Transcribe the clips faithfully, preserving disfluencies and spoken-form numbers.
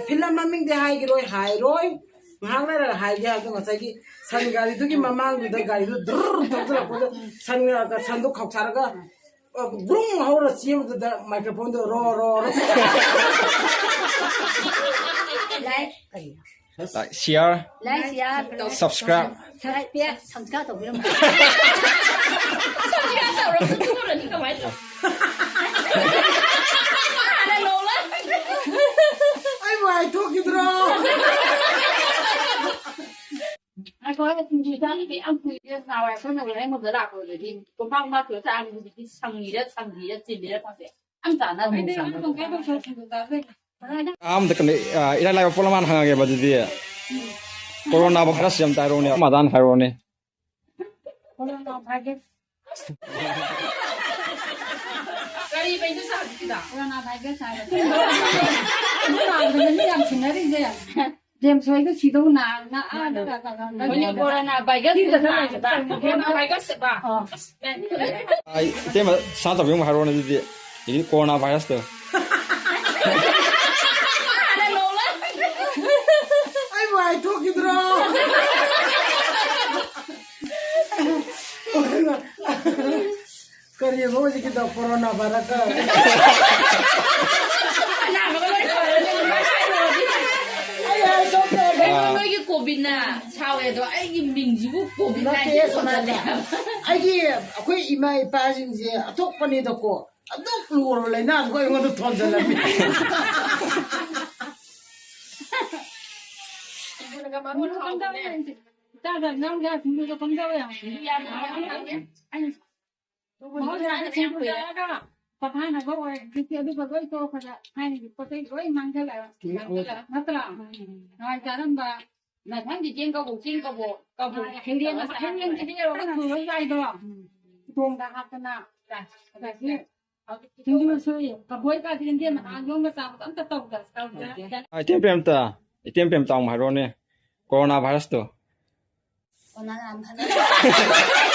Film ꯃꯃꯤꯡꯗꯤ ꯍꯥꯏꯈꯤꯔꯣꯏ, ꯍꯥꯏꯔꯣꯏ꯫ ꯉꯥꯏꯍꯥꯛ ꯂꯩꯔꯒ ꯍꯥꯏꯒꯦ ꯍꯥꯏꯕꯗꯣ, ꯉꯁꯥꯏꯒꯤ ꯁꯟ ꯒꯥꯔꯤꯗꯨꯒꯤ ꯃꯃꯥꯡꯗꯨꯗ ꯒꯥꯔꯤꯗꯨ ꯗ꯭ꯔꯔ ꯊꯧꯖꯤꯜꯂꯛꯄꯗ ꯁꯟ, ꯁꯟꯗꯣ ꯈꯥꯎꯁꯥꯔꯒ, ꯑ, ꯒ꯭ꯔꯨꯡ ꯍꯧꯔ ꯆꯦꯟꯕꯗꯨꯗ ꯃꯥꯏꯀ꯭ꯔꯣꯐꯣꯟꯗꯣ ꯔꯣ, ꯔꯣ, ꯔꯣ꯫ Like, share, like, share, subscribe. Subscribe, subscribe ꯇꯧꯕꯤꯔꯝꯃꯨ꯫ Subscribe ꯇꯧꯔꯒ ꯇꯨꯝꯃꯨꯔꯗꯤ ꯀꯃꯥꯏꯅ ꯇꯧ? ꯑꯩꯕꯨ ꯍꯥꯏꯊꯣꯛꯈꯤꯗ꯭ꯔꯣ? ꯑꯩꯈꯣꯏ ꯁꯤꯡꯖꯨ ꯆꯥꯅꯕ ꯌꯥꯝ ꯀꯨꯏꯔꯦ꯫ ꯅꯍꯥꯟꯋꯥꯏ ꯑꯩꯈꯣꯏꯅ ꯂꯥꯏꯌꯦꯡꯕꯗ ꯂꯥꯛꯄꯗꯗꯤ ꯀꯣꯝꯄꯥꯛ ꯀꯣꯝꯄꯥꯛ ꯊꯤꯔ ꯆꯥꯔꯝꯃꯤ꯫ ꯍꯧꯖꯤꯛꯇꯤ ꯁꯪꯉꯤꯔ ꯁꯪꯗ꯭ꯔꯤꯔ ꯆꯤꯜꯂꯤꯔ ꯈꯪꯗꯦ꯫ ꯌꯥꯝ ꯆꯥꯟꯅꯕꯅꯤ꯫ ꯑꯩꯗꯤ ꯁꯪꯉꯒ꯫ ꯑꯗꯨꯝ ꯀꯩꯅꯣ ꯇꯧꯁꯟꯕꯗ ꯑꯗꯨꯝ ꯑꯍꯥꯟꯕꯗ ꯀꯩꯅꯣ, ꯑ, ꯏꯔꯥꯏ ꯂꯥꯏꯕ ꯄꯣꯠ ꯑꯃ ꯍꯥꯟꯅ ꯍꯪꯉꯒꯦꯕ ꯑꯗꯨꯗꯤ꯫ ꯀꯣꯔꯣꯅꯥ ꯚꯥꯏꯔꯁ ꯑꯝꯇ ꯍꯥꯏꯔꯛꯑꯣꯅꯦ, ꯃꯗꯥꯟ ꯍꯥꯏꯔꯛꯑꯣꯅꯦ꯫ Corona virus. ꯀꯔꯤ ꯃꯩꯗ ꯁꯥꯕꯤꯗ? ꯀꯣꯔꯣꯅꯥ ꯚꯥꯏꯔꯁ ꯍꯥꯏꯕ꯫ ꯑꯗꯨ ꯅꯥꯕꯗꯅꯦ ꯃꯤ ꯌꯥꯝ ꯁꯤꯟꯅꯔꯤꯁꯦ꯫ ꯖꯦꯝꯁ ꯍꯣꯏꯗꯣ ꯁꯤꯗꯧ ꯅꯥ-, ꯅꯥ-, ꯑꯥ, ꯅꯥ-, ꯅꯥ-, ꯅꯥ-, ꯍꯧꯖꯤꯛ ꯀꯣꯔꯣꯅꯥ ꯚꯥꯏꯔꯁ ꯅꯥꯕꯗ, ꯀꯣꯔꯣꯅꯥ ꯚꯥꯏꯔꯁ ꯁꯤꯕ꯫ ꯑꯥ꯫ ꯑꯁ, ꯑꯩ ꯏꯇꯩꯃ ꯁꯅꯥ ꯆꯥꯎꯕꯤ ꯑꯃꯨꯛ ꯍꯥꯏꯔꯛꯑꯣꯅꯦ ꯑꯗꯨꯗꯤ꯫ ꯍꯧꯖꯤꯛ ꯀꯣꯔꯣꯅꯥ ꯚꯥꯏꯔꯁꯇꯣ꯫ ꯑꯩꯕꯨ ꯍꯥꯏꯊꯣꯛꯈꯤꯗ꯭ꯔꯣ? ꯀꯔꯤꯕ ꯍꯧꯖꯤꯛꯀꯤꯗꯣ? Corona virus. ꯑꯅꯥꯕꯒ ꯂꯣꯏ ꯐꯔꯅꯤ꯫ ꯑꯩ ꯍꯥꯏꯗꯣꯛꯇ꯭ꯔꯦ꯫ ꯀꯩꯅꯣ, ꯅꯣꯏꯒꯤ ꯀꯣꯕꯤꯠꯅ ꯁꯥꯎꯋꯦ ꯑꯗꯣ, ꯑꯩꯒꯤ ꯃꯤꯡꯁꯤꯕꯨ ꯀꯣꯕꯤꯠ ꯅꯠꯇꯦ, ꯅꯥꯏꯟꯇꯤꯟ ꯁꯨꯃꯥꯏꯅ꯫ ꯀꯧꯁꯜꯂꯦ ꯍꯥꯏꯕ꯫ ꯑꯩꯒꯤ, ꯑꯩꯈꯣꯏ ꯏꯃꯥ ꯏꯄꯥꯁꯤꯡꯁꯦ ꯑꯇꯣꯞꯄꯅꯤꯗꯀꯣ, ꯑꯗꯨꯛ ꯂꯨꯔꯕ ꯂꯥꯏꯅꯥꯗꯨꯒ ꯑꯩꯉꯣꯟꯗ ꯊꯣꯟꯖꯜꯂꯝꯃꯤ꯫ ꯆꯥꯗ ꯅꯪ ꯌꯥ ꯁꯤꯡꯖꯨꯗ ꯀꯝꯗꯧꯋꯦ? ꯌꯥꯝ ꯍꯥꯎꯋꯦ꯫ ꯃꯍꯧꯁꯥꯗ ꯁꯤꯡꯖꯨ ꯆꯥꯔꯒ ꯄꯣꯊꯥꯅꯕ ꯑꯣꯏ꯫ ꯍꯧꯖꯤꯛꯇꯤ ꯑꯗꯨꯒ ꯂꯣꯏ ꯇꯣꯛꯈ꯭ꯔꯦ꯫ ꯊꯥꯏꯅꯒꯤ ꯄꯣꯠ ꯆꯩ ꯂꯣꯏ ꯃꯥꯡꯁꯤꯜꯂꯛꯑꯦ꯫ ꯅꯠꯇ꯭ꯔꯥ? ꯅꯍꯥꯟ ꯆꯥꯔꯝꯕ ꯃꯊꯪꯗꯤ ꯆꯦꯡ ꯀꯕꯣꯛ, ꯆꯦꯡ ꯀꯕꯣꯛ, ꯀꯕꯣꯛ꯫ ꯍꯦꯟꯗꯦꯝ, ꯍꯦꯟꯗꯦꯝꯁꯤꯗꯤ ꯌꯧꯔꯒ ꯊꯣꯡꯉꯒ ꯆꯥꯏꯗꯣ꯫ ꯊꯣꯡꯗ ꯍꯥꯞꯇꯅ꯫ ꯑꯗꯒꯤ ꯁꯤꯡꯖꯨ ꯁꯨꯏ, ꯀꯕꯣꯛꯀ ꯍꯦꯟꯗꯦꯝ ꯃꯅꯥ ꯌꯣꯝꯒ ꯆꯥꯕꯗꯣ ꯑꯝꯇ ꯇꯧꯗ-, ꯇꯧꯗ꯭ꯔꯦ꯫ ꯑꯥ, ꯏꯇꯦꯝ ꯄ꯭ꯔꯦꯝꯇ, ꯏꯇꯦꯝ ꯄ꯭ꯔꯦꯝꯇ ꯑꯃꯨꯛ ꯍꯥꯏꯔꯛꯑꯣꯅꯦ, ꯀꯣꯔꯣꯅꯥ ꯚꯥꯏꯔꯁꯇꯣ꯫ ꯀꯣꯔꯣꯅꯥ ꯌꯥꯝ ꯐꯅ-,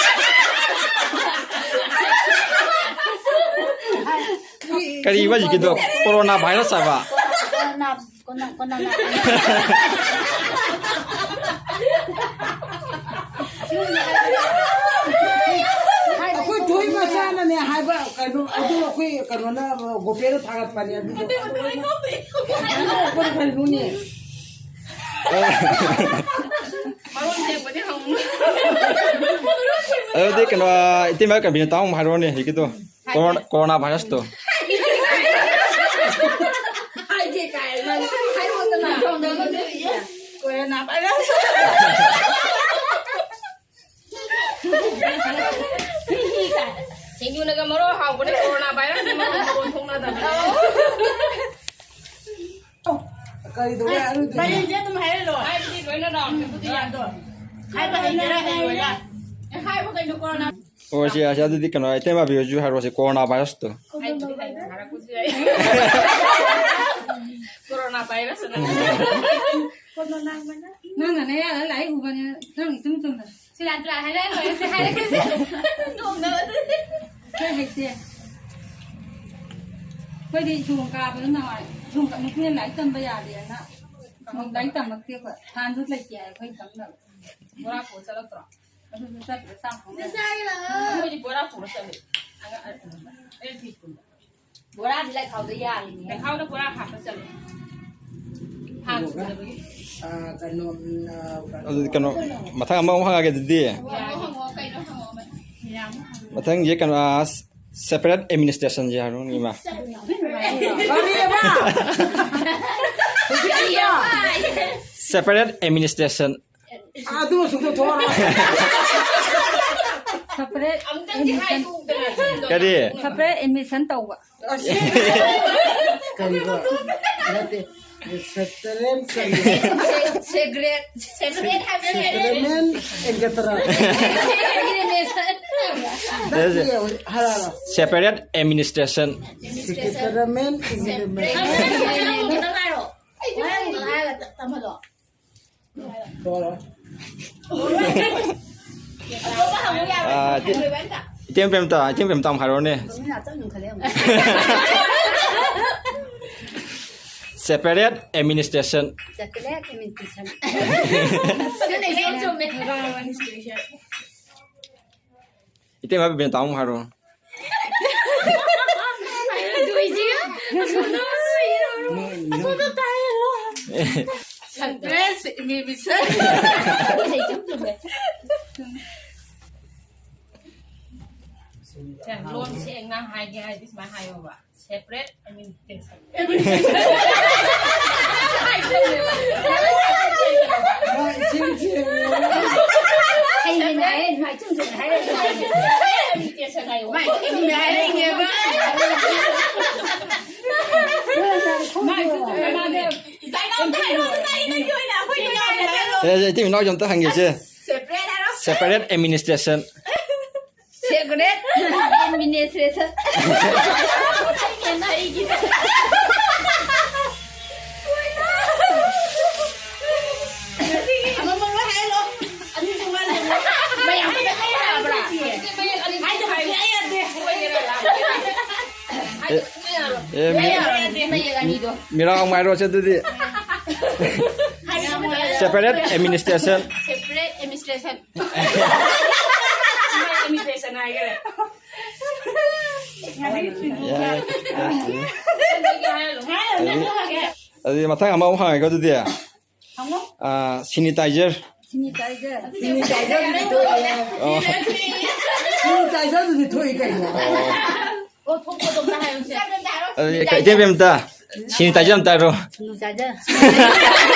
ꯀꯔꯤꯕ ꯍꯧꯖꯤꯛꯀꯤꯗꯣ? ꯀꯣꯔꯣꯅꯥ ꯚꯥꯏꯔꯁ ꯍꯥꯏꯕ? ꯑꯩꯈꯣꯏ ꯊꯣꯏ ꯃꯆꯥꯅꯅꯦ ꯍꯥꯏꯕ ꯀꯩꯅꯣ ꯑꯗꯨ ꯑꯩꯈꯣꯏ ꯀꯩꯅꯣꯅ ꯒꯣꯄꯦꯅ ꯊꯥꯒꯠꯄꯅꯦ ꯑꯗꯨꯗꯣ꯫ ꯀꯩꯅꯣꯅꯦ꯫ ꯑꯗꯨꯗꯤ ꯀꯩꯅꯣ, ꯏꯇꯩꯃ ꯀꯕꯤꯅ ꯇꯥꯎ ꯍꯥꯏꯔꯣꯅꯦ ꯍꯧꯖꯤꯛꯀꯤꯗꯣ꯫ ꯀꯣꯔꯣꯅꯥ, ꯀꯣꯔꯣꯅꯥ ꯚꯥꯏꯔꯁꯇꯣ꯫ ꯍꯥꯏꯒꯦ ꯀꯥꯏ ꯅꯪ ꯍꯥꯏꯔꯛꯑꯣꯗꯅ꯫ Corona virus. ꯁꯤꯡꯖꯨꯅꯒ ꯃꯔꯣ ꯍꯥꯎꯕꯅꯦ, ꯀꯣꯔꯣꯅꯥ ꯚꯥꯏꯔꯁ ꯃꯔꯣ ꯃꯔꯣ ꯊꯣꯛꯅꯗꯕꯅꯦ꯫ ꯀꯔꯤꯗꯧꯔꯦ ꯍꯥꯏꯔꯣꯏꯗꯣꯏꯅꯣ? ꯄꯔꯦꯡꯁꯦ ꯑꯗꯨꯝ ꯍꯥꯏꯔ ꯂꯣꯏꯔꯦ꯫ ꯍꯥꯏꯕꯗꯤ ꯂꯣꯏꯅ ꯔꯥꯎꯟ ꯆꯠꯄꯗꯤ ꯌꯥꯗꯣ꯫ ꯍꯥꯏꯕ ꯍꯩꯅꯔ ꯍꯩꯔꯣꯏꯔ꯫ ꯑꯦ, ꯍꯥꯏꯕ ꯀꯩꯅꯣ ꯀꯣꯔꯣꯅꯥ꯫ ꯑꯣ, ꯁꯤ, ꯁꯤ, ꯑꯗꯨꯗꯤ ꯀꯩꯅꯣ, ꯏꯇꯩꯃ ꯕꯤꯌꯨꯁꯨ ꯍꯥꯏꯔꯣꯁꯦ, ꯀꯣꯔꯣꯅꯥ ꯚꯥꯏꯔꯁꯇꯣ꯫ ꯑꯩꯕꯨꯗꯤ ꯍꯩꯅ ꯍꯥꯏꯔꯛꯄꯁꯨ ꯌꯥꯏ꯫ ꯀꯣꯔꯣꯅꯥ ꯚꯥꯏꯔꯁ ꯑꯅ꯫ ꯅꯪꯅ ꯅꯌꯥꯗ ꯂꯥꯏꯔꯤꯛ ꯎꯕꯅꯤꯅ ꯅꯪ ꯏꯆꯨꯝ ꯆꯨꯝꯅ꯫ ꯁꯦꯔꯥꯟ ꯇꯨꯔꯥꯟ ꯍꯥꯏꯔꯛꯑ ꯂꯣꯏꯔꯦ ꯁꯤ ꯍꯥꯏꯔꯛꯄꯁꯦ꯫ ꯅꯣꯛꯅꯕꯗꯨꯗꯤ꯫ ꯑꯩꯈꯣꯏ ꯍꯩꯇꯦ꯫ ꯑꯩꯈꯣꯏꯗꯤ ꯁꯣꯝ ꯀꯥꯕꯗ ꯅꯍꯥꯟꯋꯥꯏ ꯁꯣꯝ ꯀꯥ-, ꯅꯨꯄꯤꯅ ꯂꯥꯏꯔꯤꯛ ꯇꯝꯕ ꯌꯥꯗꯦꯅ ꯁꯣꯝ ꯂꯥꯏꯔꯤꯛ ꯇꯝꯃꯛꯇꯦ ꯑꯩꯈꯣꯏ꯫ ꯐꯥꯟꯁꯨ ꯂꯩꯇꯦ ꯍꯥꯏ ꯑꯩꯈꯣꯏ ꯇꯝꯅꯕ꯫ ꯕꯣꯔꯥ ꯄꯨꯔ ꯆꯠꯂꯛꯇ꯭ꯔꯣ? ꯑꯗꯨꯁꯨ ꯆꯠꯇ꯭ꯔꯦ, ꯆꯥꯛ ꯊꯣꯡ ꯂꯩꯔꯦ꯫ ꯃꯣꯏꯗꯤ ꯕꯣꯔꯥ ꯄꯨꯔ ꯆꯠꯂꯦ꯫ ꯑꯉꯥꯡ-, ꯑꯦꯜ ꯄꯤ ꯁ꯭ꯀꯨꯜꯗ꯫ ꯕꯣꯔꯥꯗꯤ ꯂꯩꯈꯥꯎꯗ ꯌꯥꯜꯂꯤꯅꯦ꯫ ꯂꯩꯈꯥꯎꯗ ꯕꯣꯔꯥ ꯍꯥꯞꯄ ꯆꯠꯂꯦ꯫ ꯍꯥꯟ ꯁꯨꯗꯕꯒꯤ꯫ ꯑꯥ, ꯀꯩꯅꯣ, ꯎꯝ, ꯑꯥ, ꯀꯩꯅꯣ꯫ ꯑꯗꯨꯗꯤ ꯀꯩꯅꯣ, ꯃꯊꯪ ꯑꯃꯃꯨꯛ ꯍꯪꯉꯛꯑꯒꯦ ꯑꯗꯨꯗꯤ꯫ ꯍꯪꯉꯣ, ꯍꯪꯉꯣ, ꯀꯩꯅꯣ ꯍꯪꯉꯣ꯫ ꯃꯊꯪꯁꯦ ꯀꯩꯅꯣ, ꯑꯥ, separate administrationꯁꯦ ꯍꯥꯏꯔꯣ, ꯏꯃꯥ꯫ ꯀꯔꯤꯑꯕ? ꯍꯧꯖꯤꯛꯀꯤꯗꯣ? Separate administration꯫ ꯑꯗꯨ ꯁꯨꯝ ꯇꯧꯊꯣꯛꯑꯣ꯫ Separate ꯑꯃꯨꯛꯇꯪꯗꯤ admission꯫ ꯍꯥꯏꯌꯨꯗꯅ꯫ ꯀꯔꯤ? Separate admission ꯇꯧꯕ꯫ ꯑꯁ꯫ ꯀꯔꯤꯕ? ꯅꯠꯇꯦ꯫ Settlement ꯀꯔꯤ? Segregate, segregate ꯍꯥꯏꯕꯅꯦ꯫ Settlement and cutter. Segregation꯫ ꯅꯠꯇꯦ, ꯍꯥꯏꯔꯣ, ꯍꯥꯏꯔꯣ꯫ Separate administration꯫ Settlement and separate꯫ ꯍꯥꯏꯔꯣ꯫ ꯇꯝꯍꯜꯂꯣ꯫ ꯑꯥ, ꯏꯆꯦ-, ꯏꯆꯦ ꯄ꯭ꯔꯦꯝꯇ, ꯏꯆꯦ ꯄ꯭ꯔꯦꯝꯇ ꯑꯃꯨꯛ ꯍꯥꯏꯔꯛꯑꯣꯅꯦ꯫ Separate administration. Separate administration. ꯑꯗꯨꯅ ꯏꯆꯦ ꯆꯨꯝꯃꯦ꯫ ꯏꯇꯩꯃ ꯕꯦꯕꯦꯟ ꯇꯥꯃꯨꯛ ꯍꯥꯏꯔꯣ꯫ ꯑꯗꯨꯏꯁꯤꯒ ꯑꯁꯣꯝꯗ ꯇꯥꯏꯌꯦ꯫ Separate administration꯫ ꯂꯣꯟ ꯁꯦꯡꯅ ꯍꯥꯏꯒꯦ ꯍꯥꯏꯗꯤ ꯁꯨꯃꯥꯏꯅ ꯍꯥꯏꯌꯣꯕ꯫ Separate administration꯫ ꯃꯥ ꯏꯁꯤꯡ ꯆꯦꯟꯕ꯫ ꯍꯩꯌꯦꯅ ꯍꯥꯏꯔꯦ, ꯁꯨꯃꯥꯏ ꯆꯨꯝ ꯆꯨꯝꯅ ꯍꯥꯏꯔꯦ, ꯁꯨꯃꯥꯏ꯫ Administration ꯍꯥꯏꯌꯣ꯫ ꯃꯥꯏ ꯆꯨꯝꯅ ꯍꯥꯏꯔꯛꯏꯅꯦꯕ꯫ ꯃꯥꯏ ꯆꯨꯝ ꯆꯨꯝꯅ ꯃꯥꯅꯦ꯫ ꯏꯆꯥ ꯏꯅꯥꯎ ꯑꯝꯇ ꯍꯥꯏꯔꯛꯑꯣ, ꯑꯗꯨꯅ ꯑꯩ ꯅꯪꯒꯤ ꯑꯣꯏꯅ ꯑꯩꯈꯣꯏꯒꯤ ꯑꯣꯏꯅ ꯍꯥꯏꯔꯛꯑꯣ꯫ ꯑꯦ, ꯏꯇꯩ ꯏꯅꯥꯎꯁꯦ ꯑꯝꯇ ꯍꯪꯒꯦꯁꯦ꯫ Separate ꯍꯥꯏꯔꯣ꯫ Separate administration꯫ Secret administration꯫ ꯑꯃꯃꯝ ꯂꯣꯏ ꯍꯥꯏꯍꯜꯂꯣ꯫ ꯑꯅꯤꯁꯨ ꯋꯥꯠꯂꯦ꯫ ꯃꯌꯥꯝ ꯄꯨꯟꯅ ꯍꯥꯏ ꯌꯥꯕ꯭ꯔꯥ? ꯍꯥꯏꯗꯕꯁꯨ ꯌꯥꯏ ꯌꯥꯗꯦ꯫ ꯑꯦ, ꯑꯦ, ꯃꯤ-, ꯌꯥꯏ ꯌꯥꯔꯣꯏ꯫ ꯃꯌꯦꯛ ꯑꯅꯤꯗꯣ꯫ ꯃꯤꯔꯥꯎ ꯉꯥꯏꯔꯣꯁꯦ ꯑꯗꯨꯗꯤ꯫ ꯍꯥꯏꯔꯛꯑꯣ꯫ Separate administration꯫ Separate administration꯫ ꯌꯥꯏ, ꯌꯥꯏ, ꯌꯥꯏ꯫ ꯑꯗꯨꯗꯤ ꯃꯊꯪ ꯑꯃꯃꯨꯛ ꯍꯪꯉꯒꯦ ꯑꯗꯨꯗꯤ꯫ ꯍꯪꯉꯣ꯫ ꯑꯥ, sanitizer꯫ Sanitizer꯫ Sanitizer ꯗꯨꯗꯤ ꯊꯣꯛꯑꯦ꯫ ꯑꯣ꯫ Sanitizer ꯗꯨꯗꯤ ꯊꯣꯛꯏ ꯀꯩꯅꯣ꯫ ꯑꯣ꯫ ꯑꯣ, ꯊꯣꯛꯄꯗꯣ ꯑꯝꯇ ꯍꯥꯏꯌꯨꯁꯦ꯫ ꯑꯗꯨꯗꯤ ꯏꯆꯦ ꯕꯦꯝꯇ, sanitizer ꯑꯝꯇ ꯍꯥꯏꯔꯣ꯫ Sanitizer꯫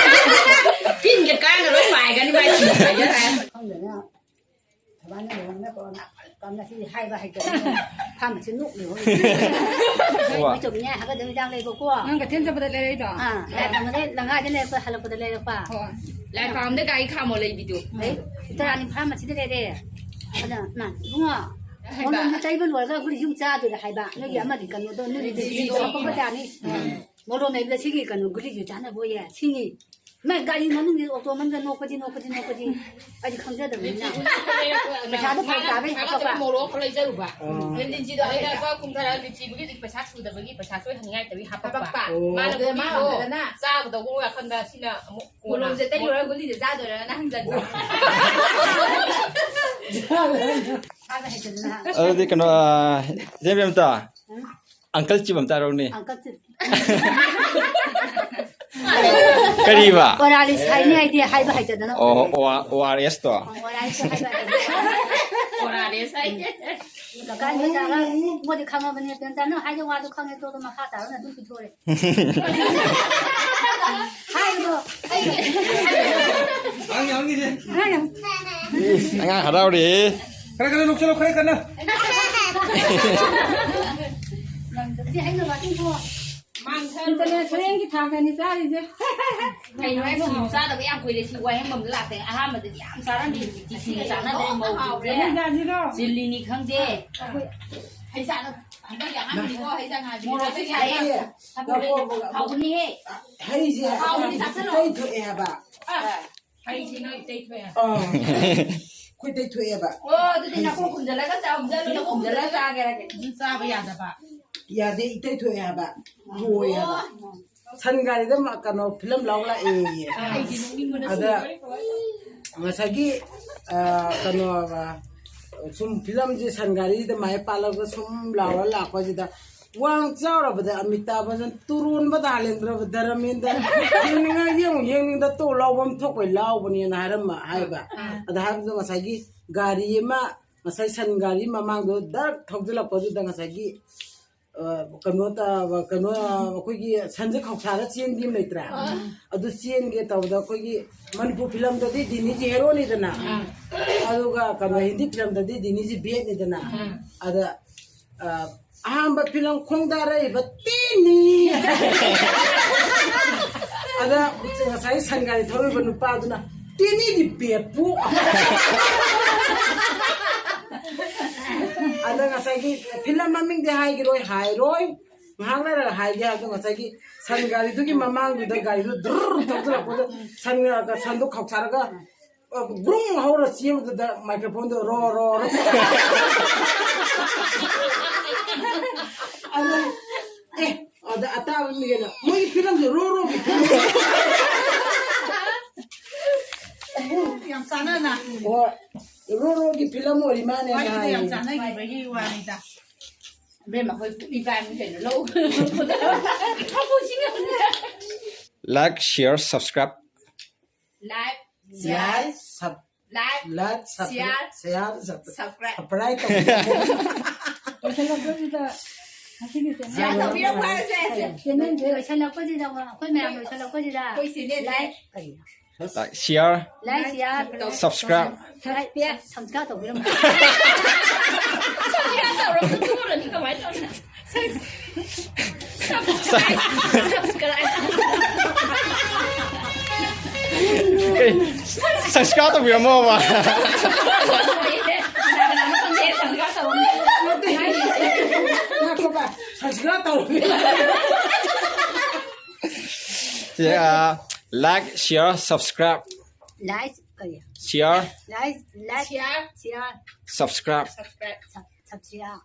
ꯇꯤꯟꯒ ꯀꯥꯡꯒ ꯂꯣꯏ ꯄꯥꯏꯒꯅꯤ ꯃꯥꯏ sanitizer ꯍꯥꯏꯔ꯫ ꯈꯪꯗꯦꯅꯦ꯫ ꯊꯕꯥꯅ ꯂꯨꯍꯣꯡꯅ ꯀꯣꯟꯅ ꯀꯝꯅ ꯁꯤ ꯍꯥꯏꯕ ꯍꯩꯇꯕꯅꯤꯅ ꯐꯥꯝꯃꯁꯤ ꯅꯣꯛꯂꯤ ꯍꯣꯏ꯫ ꯋꯥ꯫ ꯃꯣꯏ ꯆꯨꯝꯃꯤꯅꯦ, ꯍꯥꯏꯒꯗꯕ ꯍꯤꯗꯥꯛ ꯂꯩꯕꯀꯣ꯫ ꯅꯪ ꯀꯩꯊꯦꯜ ꯆꯠꯄꯗ ꯂꯩꯔꯛꯏꯗꯣ? ꯑꯥ, ꯂꯥꯏ ꯐꯥꯝꯗ ꯂꯩ-, ꯂꯪꯒꯥꯏꯗ ꯂꯩꯔꯛꯄ, ꯍꯜꯂꯛꯄꯗ ꯂꯩꯔꯛꯄ꯫ ꯍꯣꯏ꯫ ꯂꯥꯏ ꯐꯥꯝꯗ ꯒꯥꯔꯤ ꯈꯥꯝꯃꯣ ꯂꯩꯕꯤꯗꯣ꯫ ꯑꯩ ꯁꯤꯇꯔꯥꯅꯤ ꯐꯥꯔꯃꯥꯁꯤꯗ ꯂꯩꯔꯦ꯫ ꯑꯗ, ꯃꯥ, ꯏꯕꯨꯡꯉꯣ, ꯍꯩꯕ꯫ ꯃꯣꯂꯣꯝꯁꯦ ꯇꯩꯕ ꯂꯣꯏꯔꯒ ꯒꯨꯂꯤ ꯁꯨꯝ ꯆꯥꯗꯣꯏꯔꯥ ꯍꯥꯏꯕ꯫ ꯅꯣꯏꯒꯤ ꯑꯃꯗꯤ ꯀꯩꯅꯣꯗꯣ, ꯅꯣꯏꯒꯤ ꯎꯝ꯫ ꯗꯤꯖꯤꯗꯣ ꯍꯥꯞꯄꯛꯄ ꯌꯥꯅꯤ꯫ ꯎꯝ꯫ ꯃꯣꯂꯣꯝ ꯂꯩꯕꯗ ꯁꯤꯒꯤ ꯀꯩꯅꯣ ꯒꯨꯂꯤꯁꯨ ꯆꯥꯅꯕ ꯑꯣꯏꯌꯦ꯫ ꯁꯤꯅꯤ꯫ ꯃꯥꯏ ꯒꯥꯔꯤ ꯃꯅꯨꯡꯒꯤ ꯑꯣꯇꯣ ꯃꯅꯨꯡꯗ ꯅꯣꯛꯄꯗꯤ, ꯅꯣꯛꯄꯗꯤ, ꯅꯣꯛꯄꯗꯤ꯫ ꯑꯩꯗꯤ ꯈꯪꯖꯗꯕꯅꯤꯅ꯫ ꯄꯩꯁꯥꯗꯣ ꯐꯔꯛ ꯇꯥꯕꯩ ꯃꯥꯅ ꯍꯥꯞꯄꯛꯄ꯫ ꯃꯣꯔꯣꯛ ꯑꯃ ꯂꯩꯖꯔꯨꯕ꯫ ꯑꯣ꯫ ꯂꯤꯟꯖꯤꯗꯣ ꯑꯩꯅ ꯂꯨꯄꯥ ꯀꯨꯟ ꯈꯔ ꯂꯤꯆꯤꯕꯒꯤ ꯄꯩꯁꯥ ꯁꯨꯗꯕꯒꯤ ꯄꯩꯁꯥ ꯁꯣꯏꯍꯟꯅꯤꯡꯉꯥꯏ ꯇꯧꯕꯒꯤ ꯍꯥꯞꯄꯛꯄ꯫ ꯍꯥꯞꯄꯛꯄ꯫ ꯑꯣ꯫ ꯃꯥꯅ ꯑꯗꯨꯗ ꯃꯥ ꯒꯨꯂꯤꯗꯣ ꯑꯣꯏꯔꯒꯅ ꯆꯥꯒꯗꯧꯕ ꯋꯥꯈꯜꯗ ꯁꯤꯅ ꯑꯃꯨꯛ ꯀꯣꯟꯅ꯫ ꯃꯣꯔꯣꯛꯁꯦ ꯇꯩꯔꯨꯔ ꯒꯨꯂꯤꯁꯦ ꯆꯥꯗꯣꯏꯔꯅ ꯍꯪꯖꯟꯕ꯫ ꯃꯥꯅ ꯍꯩꯇꯗꯅ꯫ ꯑꯗꯨꯗꯤ ꯀꯩꯅꯣ, ꯑ, ꯏꯆꯦ ꯕꯦꯝꯇ, ꯎꯝ? ꯑꯪꯀꯜ ꯆꯤꯞ ꯑꯝꯇ ꯍꯥꯏꯔꯛꯎꯅꯦ꯫ ꯑꯪꯀꯜ ꯆꯤꯞ꯫ ꯀꯔꯤꯕ? ꯑꯣ ꯑꯥꯔ ꯑꯦꯁ ꯍꯥꯏꯅꯤ ꯍꯥꯏꯗꯤ ꯍꯥꯏꯕ ꯍꯩꯇꯗꯅ꯫ ꯑꯣ, ꯑꯣ ꯑꯥꯔ ꯑꯦꯁ ꯇꯣ? ꯑꯣ ꯑꯥꯔ ꯑꯦꯁ ꯍꯥꯏꯕ ꯍꯩꯇꯗꯅ꯫ ꯑꯣ ꯑꯥꯔ ꯑꯦꯁ ꯍꯥꯏ꯫ ꯀꯀꯥ ꯏꯕꯦꯟꯆꯥꯒ ꯃꯣꯏꯗꯤ ꯈꯪꯉꯕꯅꯦ, ꯏꯕꯦꯟꯆꯥ ꯅꯪ ꯍꯥꯏꯗꯣ ꯋꯥꯗꯣ ꯈꯪꯉꯦ, ꯇꯣ ꯃꯈꯥ ꯇꯥꯔꯒ ꯑꯗꯨꯝ ꯄꯤꯊꯣꯔꯛꯑꯦ꯫ ꯍꯥꯏꯕꯗꯣ꯫ ꯍꯪꯉꯤ, ꯍꯪꯉꯤꯁꯦ꯫ ꯍꯥꯏꯌꯣ꯫ ꯑꯉꯥꯡ ꯍꯔꯥꯎꯔꯦ꯫ ꯈꯔ ꯀꯟꯅ ꯅꯣꯛꯁꯜꯂꯣ, ꯈꯔ ꯀꯟꯅ꯫ ꯁꯤ ꯍꯩꯅꯧ ꯋꯥꯇꯤꯡ ꯊꯣꯛꯑꯣ꯫ ꯃꯥꯡꯊꯔꯣ꯫ ꯏꯟꯇꯔꯅꯦꯁꯅꯦꯜꯒꯤ ꯊꯥꯛꯇꯅꯤ ꯆꯥꯔꯤꯁꯦ꯫ ꯀꯩꯅꯣ ꯍꯥꯏ, ꯁꯤꯡꯖꯨ ꯆꯥꯗꯕ ꯌꯥꯝ ꯀꯨꯏꯔꯦ꯫ ꯁꯤ ꯋꯥꯍꯦꯡꯕꯝꯗ ꯂꯥꯛꯇꯦ꯫ ꯑꯍꯥꯟꯕꯗꯗꯤ ꯌꯥꯝ ꯆꯥꯔꯝꯃꯤ꯫ ꯍꯧꯖꯤꯛꯇꯤ ꯁꯤꯒ ꯆꯥꯟꯅꯗ꯭ꯔꯦ꯫ ꯃꯧꯁꯤꯡꯁꯦ꯫ ꯍꯩ ꯆꯥꯁꯤꯔꯣ? ꯆꯤꯜꯂꯤꯅꯤ ꯈꯪꯗꯦ꯫ ꯍꯩ ꯆꯥꯅ ꯍꯟꯗꯛꯀꯤ ꯑꯍꯥꯟꯕꯅꯤꯀꯣ ꯍꯩ ꯆꯥ ꯉꯥꯏꯕꯤ꯫ ꯃꯣꯔꯣꯛꯁꯨ ꯁꯥꯏꯌꯦ꯫ ꯉꯥꯏꯈꯣ, ꯉꯥꯏꯈꯣ, ꯉꯥꯏꯈꯣ꯫ ꯍꯥꯎꯕꯅꯤꯍꯦ꯫ ꯍꯩꯁꯦ ꯍꯥꯎꯕꯅꯤ, ꯆꯥꯁꯤꯜꯂꯣ꯫ ꯇꯩꯊꯣꯛꯑꯦ ꯍꯥꯏꯕ꯫ ꯑꯥ꯫ ꯍꯩꯁꯤ ꯅꯣꯏ ꯇꯩꯊꯣꯛꯑꯦ꯫ ꯑꯥ꯫ ꯑꯩꯈꯣꯏ ꯇꯩꯊꯣꯛꯑꯦꯕ꯫ ꯑꯣ, ꯑꯗꯨꯗꯤ ꯅꯀꯣꯛ ꯈꯨꯝꯖꯤꯜꯂꯒ ꯆꯥꯎ, ꯈꯨꯝꯖꯤꯜꯂꯨ, ꯈꯨꯝꯖꯤꯜꯂꯒ ꯆꯥꯒꯦꯔꯥ ꯀꯩꯅꯣ? ꯑꯗꯨꯝ ꯆꯥꯕ ꯌꯥꯗꯕ꯫ ꯌꯥꯗꯦ, ꯏꯇꯩꯊꯣꯛꯑꯦ ꯍꯥꯏꯕ꯫ ꯇꯣꯏꯑꯦꯕ꯫ ꯑꯣ꯫ ꯁꯟ ꯒꯥꯔꯤꯗ ꯃ-, ꯀꯩꯅꯣ, ꯐꯤꯂꯝ ꯂꯧ ꯂꯥꯛꯑꯦꯌꯦ꯫ ꯑꯥ꯫ ꯑꯗ ꯉꯁꯥꯏꯒꯤ, ꯑ, ꯀꯩꯅꯣ, ꯑ, ꯁꯨꯝ ꯐꯤꯂꯝꯁꯦ ꯁꯟ ꯒꯥꯔꯤꯁꯤꯗ ꯃꯥꯏ ꯄꯥꯛꯂꯒ ꯁꯨꯝ ꯂꯥꯎꯔ ꯂꯥꯛꯄꯁꯤꯗ ꯋꯥꯡ ꯆꯥꯎꯔꯕꯗ ꯑꯃꯤꯇꯥꯕ ꯕꯆꯟ, ꯇꯨꯔꯣꯟꯕ ꯗꯥꯂꯦꯟꯗ꯭ꯔꯕ ꯗꯔꯃꯦꯟꯗ꯭ꯔ, ꯌꯦꯡꯅꯤꯡꯉꯥꯏ ꯌꯦꯡꯉꯨ, ꯌꯦꯡꯅꯤꯡꯗ ꯇꯣ ꯂꯥꯎꯕ ꯑꯃ ꯊꯣꯛꯄꯩ ꯂꯥꯎꯕꯅꯦꯅ ꯍꯥꯏꯔꯝꯕ, ꯍꯥꯏꯕ꯫ ꯑꯥ꯫ ꯑꯗ ꯍꯥꯏꯕꯗꯣ ꯉꯁꯥꯏꯒꯤ ꯒꯥꯔꯤ ꯑꯃ, ꯉꯁꯥꯏ ꯁꯟ ꯒꯥꯔꯤ ꯃꯃꯥꯡꯗꯣ ꯗꯛ ꯊꯧꯖꯤꯜꯂꯛꯄꯗꯨꯗ ꯉꯁꯥꯏꯒꯤ, ꯑ, ꯀꯩꯅꯣ ꯇ-, ꯀꯩꯅꯣ, ꯑꯩꯈꯣꯏꯒꯤ ꯁꯟꯁꯦ ꯈꯧꯁꯥꯔ ꯆꯦꯟꯕꯤ ꯑꯃ ꯂꯩꯇ꯭ꯔꯥ? ꯑꯥ꯫ ꯑꯗꯨ ꯆꯦꯟꯒꯦ ꯇꯧꯕꯗ ꯑꯩꯈꯣꯏꯒꯤ ꯃꯅꯤꯄꯨꯔ ꯐꯤꯂꯝꯗꯗꯤ ꯗꯤꯅꯤꯁꯤ ꯍꯦꯔꯣꯅꯤꯗꯅ, ꯑꯥ꯫ ꯑꯗꯨꯒ ꯀꯩꯅꯣ ꯍꯤꯟꯗꯤ ꯐꯤꯂꯝꯗꯗꯤ ꯗꯤꯅꯤꯁꯤ ꯕꯦꯠꯅꯤꯗꯅ, ꯑꯥ꯫ ꯑꯗ ꯑ, ꯑꯍꯥꯟꯕ ꯐꯤꯂꯝ ꯈꯣꯡꯗꯥꯔꯛꯏꯕ ꯇꯦꯅꯤ꯫ ꯑꯗ ꯉꯁꯥꯏ ꯁꯟ ꯒꯥꯔꯤ ꯊꯧꯔꯤꯕ ꯅꯨꯄꯥꯗꯨꯅ, "ꯇꯦꯅꯤꯗꯤ ꯕꯦꯞꯄꯨ?" ꯑꯗ ꯉꯁꯥꯏꯒꯤ ꯐꯤꯂꯝ ꯃꯃꯤꯡꯗꯤ ꯍꯥꯏꯈꯤꯔꯣꯏ, ꯍꯥꯏꯔꯣꯏ꯫ ꯉꯥꯏꯍꯥꯛ ꯂꯩꯔꯒ ꯍꯥꯏꯒꯦ ꯍꯥꯏꯕꯗꯣ, ꯉꯁꯥꯏꯒꯤ ꯁꯟ ꯒꯥꯔꯤꯗꯨꯒꯤ ꯃꯃꯥꯡꯗꯨꯗ ꯒꯥꯔꯤꯗꯣ ꯗ꯭ꯔꯨꯝ ꯊꯧꯖꯤꯜꯂꯛꯄꯗ ꯁꯟ, ꯁꯟꯗꯣ ꯈꯧꯁꯥꯔꯒ, ꯑ, ꯒ꯭ꯔꯨꯝ ꯍꯧꯔ ꯆꯦꯟꯕꯗꯨꯗ ꯃꯥꯏꯀ꯭ꯔꯣꯐꯣꯟꯗꯣ ꯔꯣ, ꯔꯣ, ꯔꯣ꯫ ꯑꯗ, ꯑꯦ, ꯑꯗ ꯑꯇꯥꯕ ꯃꯤꯒꯩꯅ, "ꯃꯣꯏꯒꯤ ꯐꯤꯂꯝꯁꯦ ꯔꯣ, ꯔꯣꯒꯤ ꯐꯤꯂꯝ"꯫ ꯌꯥꯝ ꯆꯥꯟꯅꯅ꯫ ꯍꯣꯏ, ꯔꯣ, ꯔꯣꯒꯤ ꯐꯤꯂꯝ ꯑꯣꯏꯔꯤ ꯃꯥꯅꯦ ꯋꯥꯔꯤꯗꯣ ꯌꯥꯝ ꯍꯥꯏꯌꯦ꯫ ꯆꯥꯟꯅꯈꯤꯕꯒꯤ ꯋꯥꯅꯤꯗ꯫ ꯏꯕꯦꯝꯃ, ꯑꯩꯈꯣꯏ ꯄꯨꯛꯅꯤꯡ ꯀꯥꯏꯕꯅꯤ ꯀꯩꯅꯣ, ꯂꯧ꯫ ꯃꯄꯨꯁꯤꯡ ꯑꯃꯅ꯫ Like, share, subscribe. Like, share, sub-, like, like, sub-, share, share, sub-, subscribe, subscribe ꯇꯧꯕꯤꯔꯝꯃꯣ꯫ ꯂꯣꯏꯁꯤꯜꯂꯛꯄꯁꯤꯗ ꯉꯁꯤꯒꯤ channel share ꯇꯧꯕꯤꯔꯝꯃꯣ ꯍꯥꯏꯔꯁꯦ꯫ Channelꯁꯦ ꯂꯣꯏꯁꯤꯜꯂꯛꯄꯁꯤꯗ, ꯑꯩꯈꯣꯏ ꯃꯌꯥꯝ ꯂꯣꯏꯁꯤꯜꯂꯛꯄꯁꯤꯗ ꯑꯩꯈꯣꯏ channelꯁꯦ like, share, like, share, subscribe. Subscribe. Subscribe ꯇꯧꯕꯤꯔꯝꯃꯣ꯫ Subscribe ꯇꯧꯔꯝꯕ ꯊꯨꯔꯅꯤ ꯀꯃꯥꯏꯅ ꯇꯧꯅꯤ? Subscribe. Subscribe. ꯑꯦ, subscribe ꯇꯧꯕꯤꯔꯝꯃꯣꯕ꯫ ꯉꯥꯏꯈꯣꯕ, subscribe ꯇꯧꯔꯝꯃꯤ꯫ Yeah, like, share, subscribe. Like, ꯀꯔꯤ? Share, like, like, share, share, subscribe. Subscribe. Sub-, subscribe.